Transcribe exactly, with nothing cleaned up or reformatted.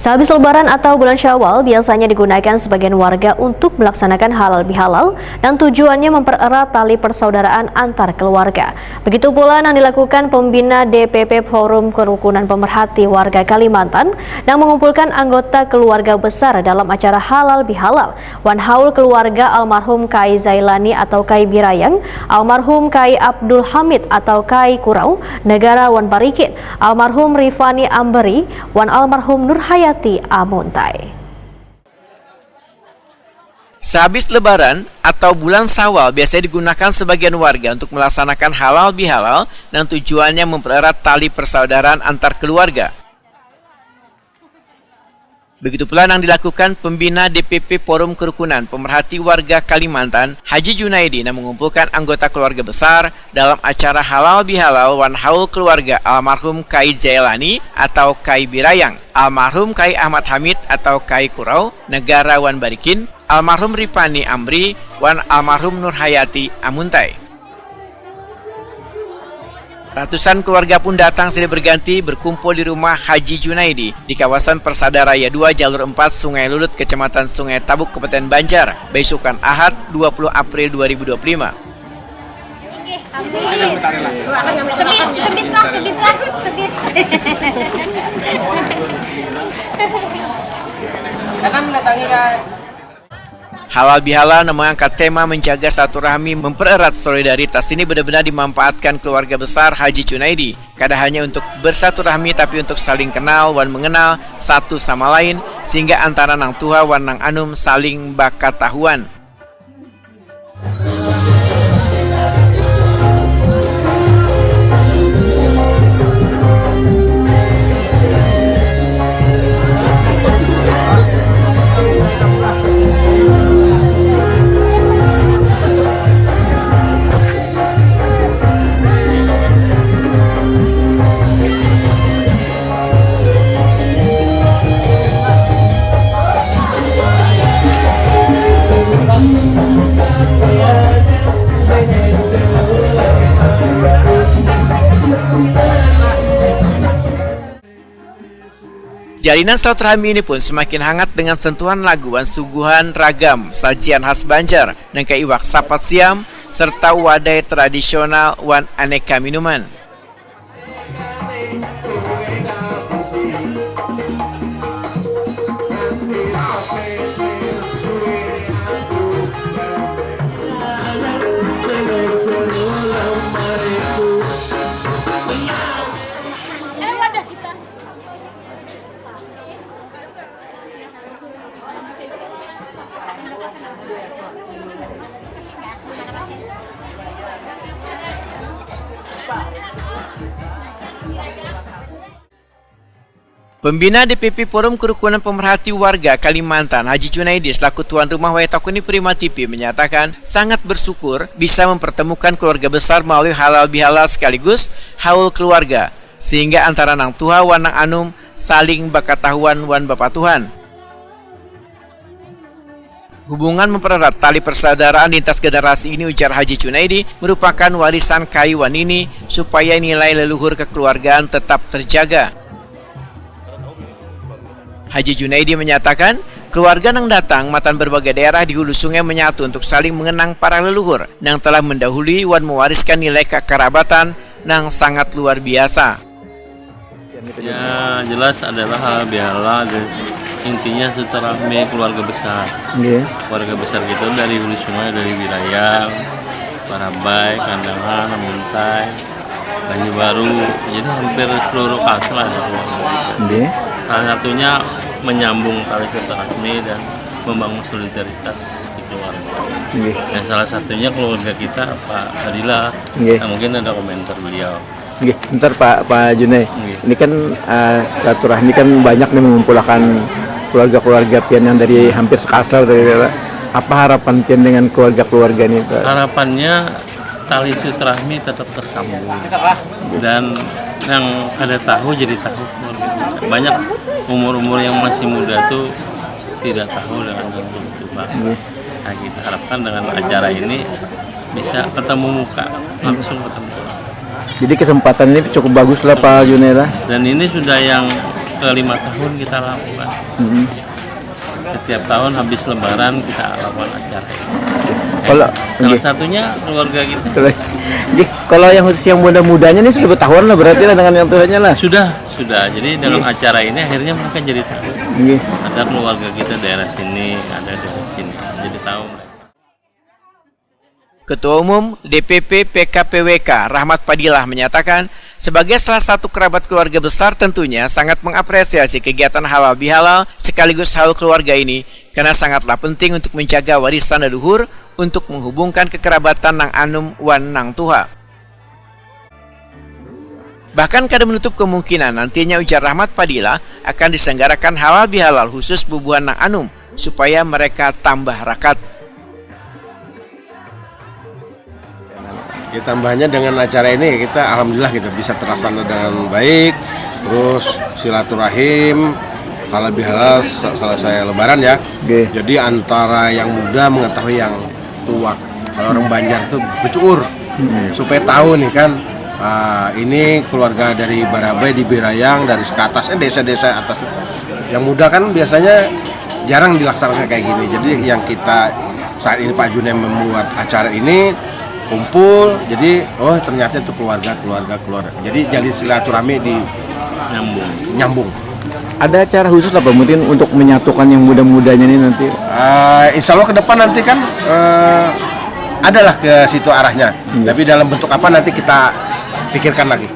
Sehabis Lebaran atau bulan Syawal biasanya digunakan sebagian warga untuk melaksanakan halal bihalal, dan tujuannya mempererat tali persaudaraan antar keluarga. Begitu pula yang dilakukan pembina D P P Forum Kerukunan Pemerhati Warga Kalimantan yang mengumpulkan anggota keluarga besar dalam acara halal bihalal wan haul keluarga almarhum Kai Zailani atau Kai Birayang, almarhum Kai Abdul Hamid atau Kai Kurau, Negara wan Barikin, almarhum Rifani Amberi, wan almarhum Nurhayati Amuntai. Sehabis Lebaran atau bulan Sawal biasanya digunakan sebagian warga untuk melaksanakan halal bihalal, yang tujuannya mempererat tali persaudaraan antar keluarga. Begitu pula yang dilakukan pembina D P P Forum Kerukunan Pemerhati Warga Kalimantan, Haji Junaidi, yang mengumpulkan anggota keluarga besar dalam acara halal bihalal wan haul keluarga almarhum Kai Jailani atau Kai Birayang, almarhum Kai Ahmad Hamid atau Kai Kurau, Negara wan Barikin, almarhum Ripani Amri, wan almarhum Nurhayati Amuntai. Ratusan keluarga pun datang silih berganti berkumpul di rumah Haji Junaidi di kawasan Persada Raya dua, Jalur empat, Sungai Lulut, Kecamatan Sungai Tabuk, Kabupaten Banjar, beisukan Ahad, dua puluh April dua ribu dua puluh lima. Inggih, amin. Sebis, sebis lah, sebis lah, sebis. Datang mendatangi, guys. Halal bihalal yang mengangkat tema menjaga silaturahmi, mempererat solidaritas ini benar-benar dimanfaatkan keluarga besar Haji Junaidi. Kada hanya untuk bersilaturahmi, tapi untuk saling kenal wan mengenal satu sama lain, sehingga antara nang tuha wan nang anum saling bakatahuan. Jalinan silaturahmi ini pun semakin hangat dengan sentuhan lagu wan suguhan ragam sajian khas Banjar, nangka iwak sapat siam, serta wadai tradisional wan aneka minuman. Pembina D P P Forum Kerukunan Pemerhati Warga Kalimantan, Haji Junaidi, selaku tuan rumah Wayah Takuni Prima T V, menyatakan sangat bersyukur bisa mempertemukan keluarga besar melalui halal bihalal sekaligus haul keluarga, sehingga antara nang tuha wan nang anum saling bakatahuan wan bapatuhan. Hubungan mempererat tali persaudaraan lintas generasi ini, ujar Haji Junaidi, merupakan warisan Kai wan Nini supaya nilai leluhur kekeluargaan tetap terjaga. Haji Junaidi menyatakan, keluarga nang datang matan berbagai daerah di Hulu Sungai menyatu untuk saling mengenang para leluhur nang telah mendahului wan mewariskan nilai kekerabatan nang sangat luar biasa. Ya, jelas adalah halal bihalal, dan intinya silaturahmi keluarga besar. Nggih. Keluarga besar kita dari Hulu Sungai, dari Birayang, Barabai, Kandangan, Amuntai, Banjarbaru. Jadi hampir seluruh Kalsel ada keluarga kita. Nggih. Salah satunya menyambung tali silaturahmi dan membangun solidaritas di keluarga. Nggih. Dan salah satunya keluarga kita, Pak Fadila. Nggih. Nah, mungkin ada komentar beliau. Nggih, bentar, Pak, Pak Junai. Nggih. Ini kan, eh, silaturahmi kan banyak nih mengumpulkan keluarga-keluarga pian yang dari hampir se-Kalsel tadi, Pak. Apa harapan pian dengan keluarga-keluarga ini, Pak? Harapannya tali silaturahmi tetap tersambung. Dan yang kada tahu jadi tahu. Banyak umur-umur yang masih muda tuh tidak tahu dengan yang tua. Nggih. Nah, kita harapkan dengan acara ini bisa ketemu muka, langsung ketemu. Jadi kesempatan ini cukup bagus lah, Pak Junai lah. Dan ini sudah yang Lima tahun kita lakukan. Hmm. Setiap tahun habis Lebaran kita lakukan acara ini. Kalau Salah satunya keluarga kita. Kalau Nggih, kalau yang khusus yang muda-mudanya nih sudah bertahuan lah berarti lah dengan yang tuanya lah. Sudah, sudah. Jadi dalam acara ini akhirnya mereka jadi tahu. Nggih. Ada keluarga kita daerah sini, ada daerah sini. Jadi tahu mereka. Ketua Umum D P P P K P W K Rahmat Padilah menyatakan, sebagai salah satu kerabat keluarga besar tentunya sangat mengapresiasi kegiatan halal bihalal sekaligus haul keluarga ini karena sangatlah penting untuk menjaga warisan leluhur untuk menghubungkan kekerabatan nang anum wan nang tuha. Bahkan kada menutup kemungkinan nantinya, ujar Rahmat Padilla, akan diselenggarakan halal bihalal khusus bubuhan nang anum supaya mereka tambah rakat. Ya, tambahnya dengan acara ini kita alhamdulillah kita bisa terlaksana dengan baik. Terus silaturahim halal bihalal se- selesai lebaran ya. Oke. Jadi antara yang muda mengetahui yang tua. Kalau orang Banjar tuh bercukur supaya tahu nih kan ah, ini keluarga dari Barabai di Birayang dari ke atas eh desa-desa atas yang muda kan biasanya jarang dilaksanakan kayak gini. Jadi yang kita saat ini Pak Junem membuat acara ini kumpul jadi oh ternyata itu keluarga keluarga keluarga jadi jadi silaturahmi di Nyambung. nyambung. Ada acara khusus lah Pak mungkin untuk menyatukan yang muda-mudanya nih nanti. Ah, insya Allah ke depan nanti kan eh, adalah ke situ arahnya. Tapi dalam bentuk apa nanti kita pikirkan lagi.